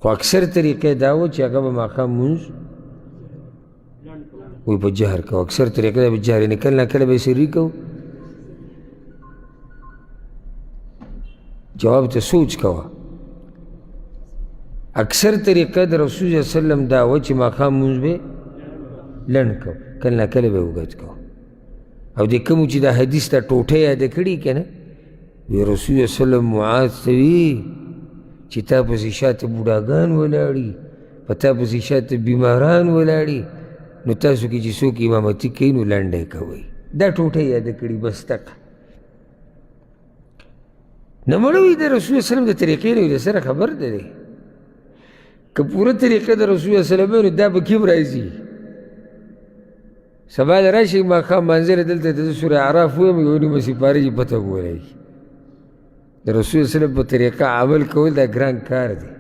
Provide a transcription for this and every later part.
خو اکثر طریقې دا و چې هغه به ماښام مونځ وی په جهر کو. اکثر طریقې دا به جهر نه، کله کله به سری کو. جواب ته سوچ کوه. اکثر طریقه د رسول الله صلی الله علیه وسلم دا و چې ماښام مونځ به لنډ کو، کله نا کله به اوږد کو. او د کومو چې دا حدیث ته ټوټه یاده کړي که نه، وی رسول الله صلی الله علیه وسلم معاذ ته وی چې تا پسې شاته بوډاګان ولاړي، په تا پسې شاته بیماران ولاړي، نو تاسو کې چې څوک امامتي کوي نو لنډه یې کوئ. دا ټوټه یې یاده کړي بس دقه. نه مړه وي د رسول الله وسلم د طریقې نه وي، د سره خبر ده دی. که پوره طریقه د رسول الله وسلم نو دا پکې هم راځي. سبا له راشي ماښام لمانځه له دلته د سورې اعراف ووایم، یوه نیمه سپاره چې پته به ولګي. د رسول الله وسلم په طریقه عمل کول دا ګران کار دی.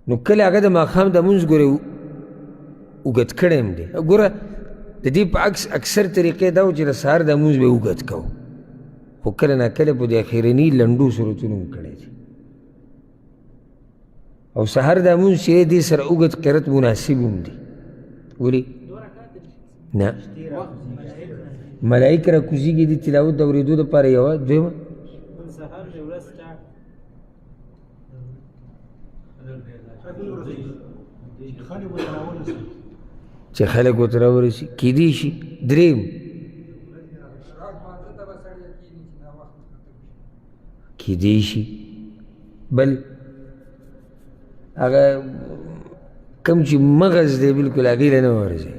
نو کله هغه د ماښام د مونځ ګورې اوږد کړی هم دی. ګوره د دې په عکس اکثر طریقې دا و چې د سهار د مونځ به یې اوږد کوو، خو کله ناکله په دې اخرني لنډو صورتونو هم کړی دی. او سهار د مونځ چې دی دې سره اوږد قرت مناسب هم دی. ولې نه ملایک را کوزیږي د تلاوت د اورېدو دپاره یوه دویمه چې خلک ورته راورسي کیدی شي. دریم کیدی شي بل هغه کوم چې مغز دی بالکل هغې له نه ورځي.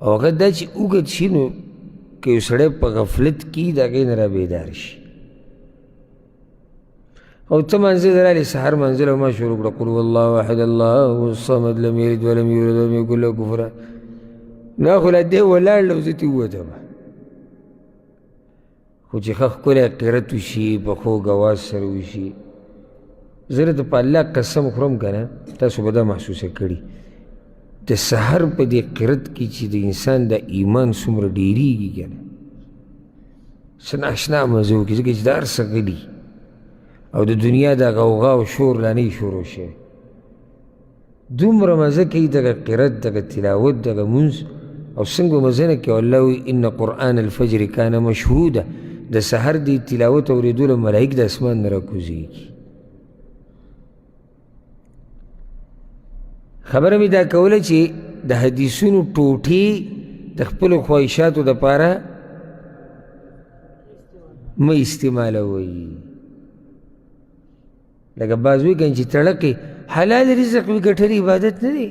او هغه دا چې اوږد شي نو که یو سړی په غفلت کې د هغې نه رابیدار شي. او ته منزل راغلې سهار منزل او ما شروع کړه قل هو الله احد الله الصمد لم یلد ولم یولد ولم یکن له کفوا. نه خو لا دی ولاړ له زه ترې ووتم. خو چې ښه ښکلی قرت وشي، په خوږ اواز سره وشي، زه درته په الله قسم خورم که نه تاسو به دا محسوسه کړي د سهار په دې قرت کې چې د انسان د ایمان څومره ډېرېږي که نه، څه ناشنا مزه وکړي، ځکه چې دا هر څه غلي او د دنیا د غوغا او شور لا نه شروع شوی. دومره مزه کوي دغه قرت، دغه تلاوت، دغه مونځ، او څنګه مزه نه کوي. الله وایي ان قرآن الفجر کان مشهودا. د سحر د تلاوت اورېدو له ملایک د اسمان نه راکوزېږي. خبره مې دا کوله چې د حدیثونو ټوټې د خپلو خواهشاتو دپاره مه استعمالوئ. لکه بعض وایي که چې تړکې حلال رزق وي ګټل عبادت نه دی.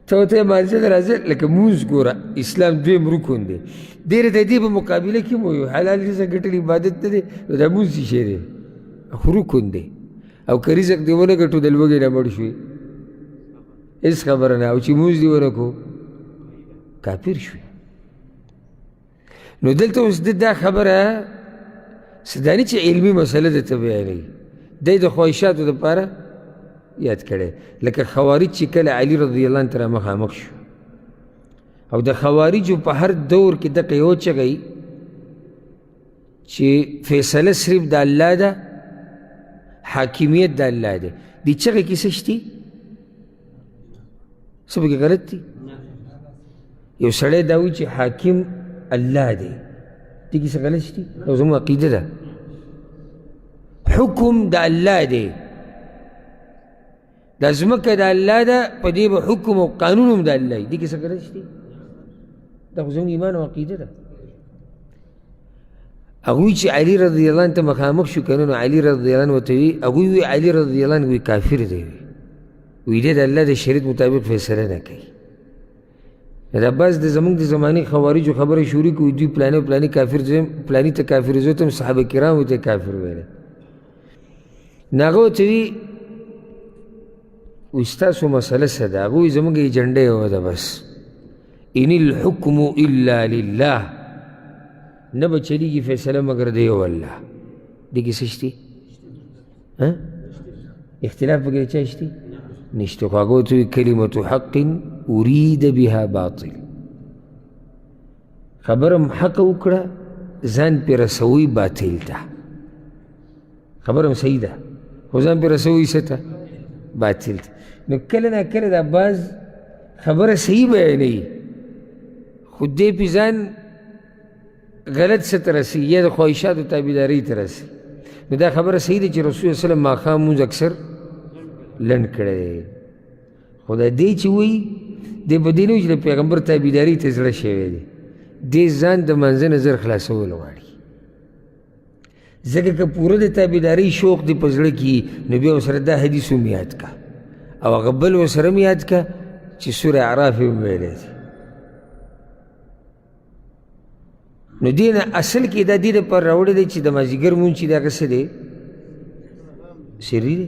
ته ورته مانځه ته راځه لکه مونځ ګوره اسلام دویم رکن دی، ډېر د دې په مقابله کې مو یو حلال رزق ګټل عبادت نه دی، نو دا مونځ څه شی دی؟ خو رکن دی. او که رزق دې ونه ګټو د لوږې نه مړ شوې هېڅ خبره نه، او چې مونځ دې ونه کړو کافر شوې. نو دلته اوس د دا خبره څه دا نه چې علمي مسله درته بیانوي، دی د خواهشاتو دپاره یاد کړی. لکه خوارج چې کله علي رضی الله عنه ته مخامخ شو، او د خوارجو په هر دور کې دقه یو چغه چې فیصله صرف د الله ده، حاکمیت د الله دی. دې چغې کې څه شتي؟ څه پکې غلط دي؟ یو سړی دا وایي چې حاکم الله دی، دې کې څه غلط شتي؟ دا زموږ عقیده ده. حکم د الله دی، دا ځمکه د الله ده، په دې به حکم او قانون هم د الله وي. دې کې څه غلط شتي؟ دا خو زموږ ایمان او عقیده ده. هغوی چې علي رضی الله عنه ته مخامخ شو که نه، نو علي رضی الله عنه ورته وي، هغوی وي علي رضی الله عنه وي کافر دی، وي دی د الله د شریعت مطابق فیصله نه کوي. دا بعض د زمونږ د زمانې خوارجو خبره شروع کوي، دوی پلاني پلاني کافر پلاني ته کافر زه ته هم صحابه کرامو ته کافر ویلی. نو هغه ورته وي وایي ستاسو مسله څه ده؟ هغه وایي زمونږ ایجنډه یوه ده بس، ان الحکم الا لله، نه به چلیږي فیصله مګر د یو الله. دې کې څه شتي؟ اختلاف پکې چا شتي؟ نشته. خو هغه ورته وایي کلمة حق ارید بها باطل، خبره هم حق وکړه ځان پرې رسوي باطل ته. خبره هم صحیح ده، خو ځان پرې رسوي څه ته؟ باطل ته. نو کله نا کله دا بعض خبره صحیح بیانوي، خو دی پې ځان غلط څه ته رسوي یا د خواهشاتو تابعدارۍ ته رسوي. نو دا خبره صحیح ده چې رسول الله وسلم ماښام لمونځ اکثر لنډ کړی دی، خو دا دی چې وایي دی په دې نه وي چې د پیغمبر تابعدارۍ ته زړه شوی دی، دی ځان د مانځه نه زر خلاصول غواړي. ځکه که پوره د تابعدارۍ شوق دی په زړه کې، نو بیا ورسره دا حدیث هم یاد که او هغه بل ورسره هم یاد که چې سوره اعراف یې هم ویلی دی. نو دې نه اصل کې دا دې دپاره راوړی دی چې د مازدیګر لمونځ چې د هغه څه دی؟ سري دی.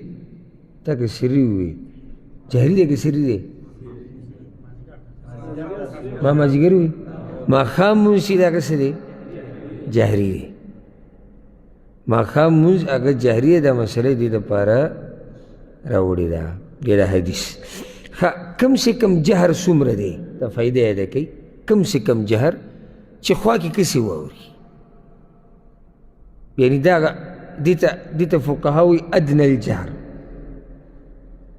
تا که سري ووایي جهري دی که سري دی؟ ما مازدیګر وي. ماښام لمونځ چې د هغه څه دی؟ جهري دی. ماښام لمونځ هغه جهري دی. دا مسله دې دپاره راوړې ده دې دا حدیث. ښه، کم سه کم جهر څومره دی؟ دا فایده یاده کوي. کم سه کم جهر چې خوا کې کسې واوري، یعنی دا دې ته فقها وایي ادنى الجهر،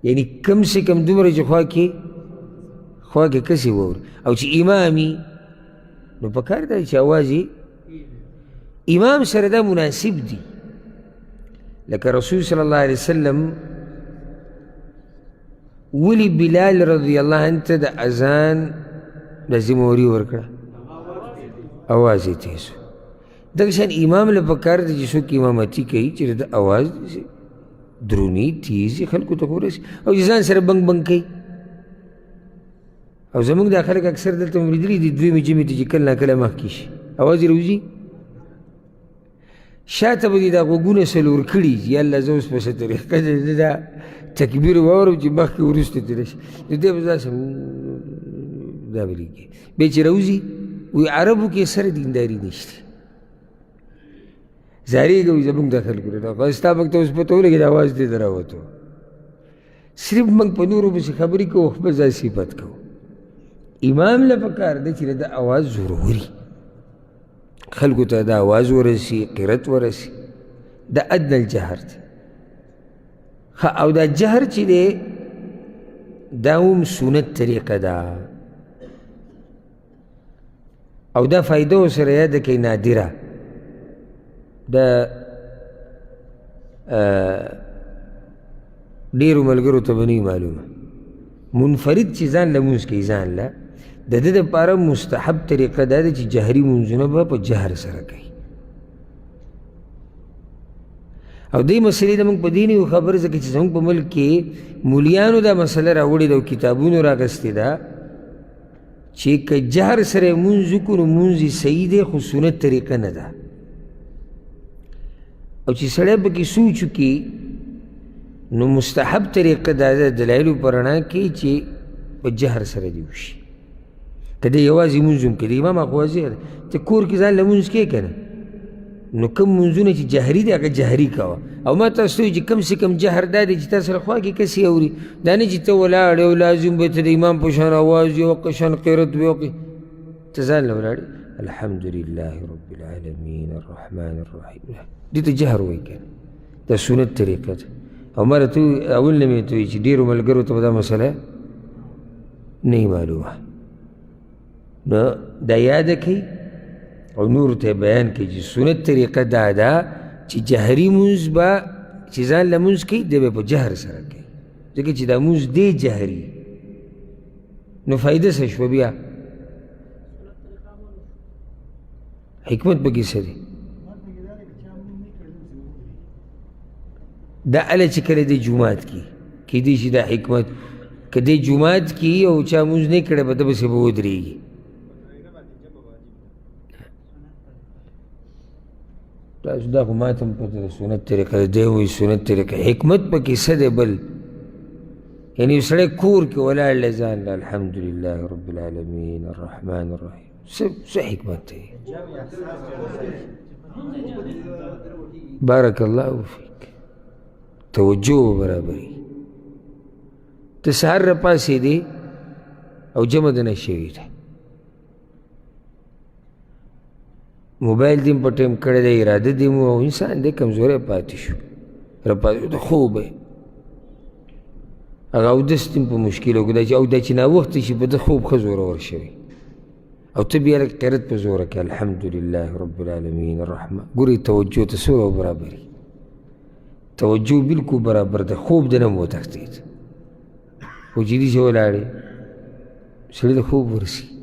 یعنی کم سه کم دومره چې خوا کې کسې واوري. او چې امامي نو پکار دی چې اواز یې امام سره دا مناسب دی. لکه رسول صلی الله علیه وسلم ولی بلال رضی الله عنه ته د اذان د ذمهواري ورکړه، اواز یې تیز. دغه شان امام له پکار دی چې څوک امامتي کوي چې د اواز درونی تیز خلکو ته ورسي، او چې ځان سره بنګ بنګ کوي. او زموږ دا خلک اکثر دلته مې لیدلي دي، دویمې جمعې ته چې کله ناکله مخکې شي اواز یې راوځي، شاته به دې دا غوږونه څلور کړي چې یاله زه اوس په څه طریقه زه دا تکبیر واورم چې مخکې وروسته تېره شي. نو دی به داسې دا به لیکي. بیا چې راوځي وایي عربو کې سره دینداري نشته، زارېږي وایي زموږ د خلکو نه، خو ستا موږ ته اوس پته ولګېده اواز دې ته راوتو. صرف موږ په نورو پسې خبرې کوو، خپل ځان صفت کوو. امام له پکار دی چې د اواز زوروري، خلکو ته دا اواز ورسي، قرت ورسي. دا ادنى الجهر دی. ښه، او دا جهر چې دی دا هم سنت طریقه ده، او دا فایده ورسره یاده کوي نادره. دا ډېرو ملګرو ته به نه وي معلومه. منفرد چې ځان له لمونځ کوي، ځان له د ده دپاره مستحب طریقه دا ده چې جهري لمونځونه به په جهر سره کوي. او دې مسئلې ته موږ په دې نه یو خبر، ځکه چې زموږ په ملک کې مولیانو دا مسئله راوړې ده او کتابونو راغستې ده چې که جهر سره لمونځ وکړو نو لمونځ یې صحیح دی، خو سنت طریقه نه ده. او چې سړی پکې سوچ وکړي نو مستحب طریقه دا ده دلایلو په رڼا کې چې په جهر سره دې وشي. که دی یوازې لمونځ هم کوي، د امام خو واضح ده، ته کور کې ځان لمونځ کوې که نه، نو کوم لمونځونه چې جهري دی هغه جهري کوه. او ما تاسو ته وویل چې کم سه کم جهر دا دی چې تا سره خوا کې کسې اوري، دا نه چې ته ولاړ یې او لازم به ته د امام په شان اواز یې وکړه، شان قرت به وکړې، ته ځان له ولاړ یې الحمد لله رب العالمین الرحمن الرحیم، دې ته جهر وایي که نه، دا سنت طریقه ده. او ما راته اول نه مې ورته وویل چې ډېرو ملګرو ته به دا مسله نه وي معلومه، نو دا یاده کړئ او نورو ته بیان کړئ چې سنت طریقه دا ده چې جهري لمونځ به چې ځان له لمونځ کوي دی به په جهر سره کوي، ځکه چې دا لمونځ دی جهري، نو فایده څه شوه؟ بیا حکمت پکې څه دی؟ دا هله چې کله دی جومات کې کیدای شي دا حکمت، که دی جومات کې او چا لمونځ نه کړی په ده پسې به ودرېږي. تاسو دا خو ماته هم پته ده سنت طریقه ده، دی وایي سنت طریقه، حکمت پکې څه دی؟ بل یعنی یو سړی کور کې ولاړ دی ځان له الحمدلله رب العالمین الرحمن الرحیم، څه حکمت دی؟ بارک الله فیک، توجه برابري. ته سهار راپاڅېدې او جمع د نه شوې ده، موبایل دې په ټایم کړی دی، اراده دې مو، او انسان دی کمزوری پاتې شو، راپاتې د خوب دی، هغه اودس دې په مشکل وکړو، دا چې او دا چې ناوخته شي په ده خوب ښه زورور شوی، او ته بیا لږ قرت په زوره کې الحمدلله رب العالمین الرحمن. ګورئ توجه ته څومره برابري، توجه بالکل برابر ده، خوب دې نه وتښتېد، خو چې داسې ولاړې سړي ته خوب ورسي.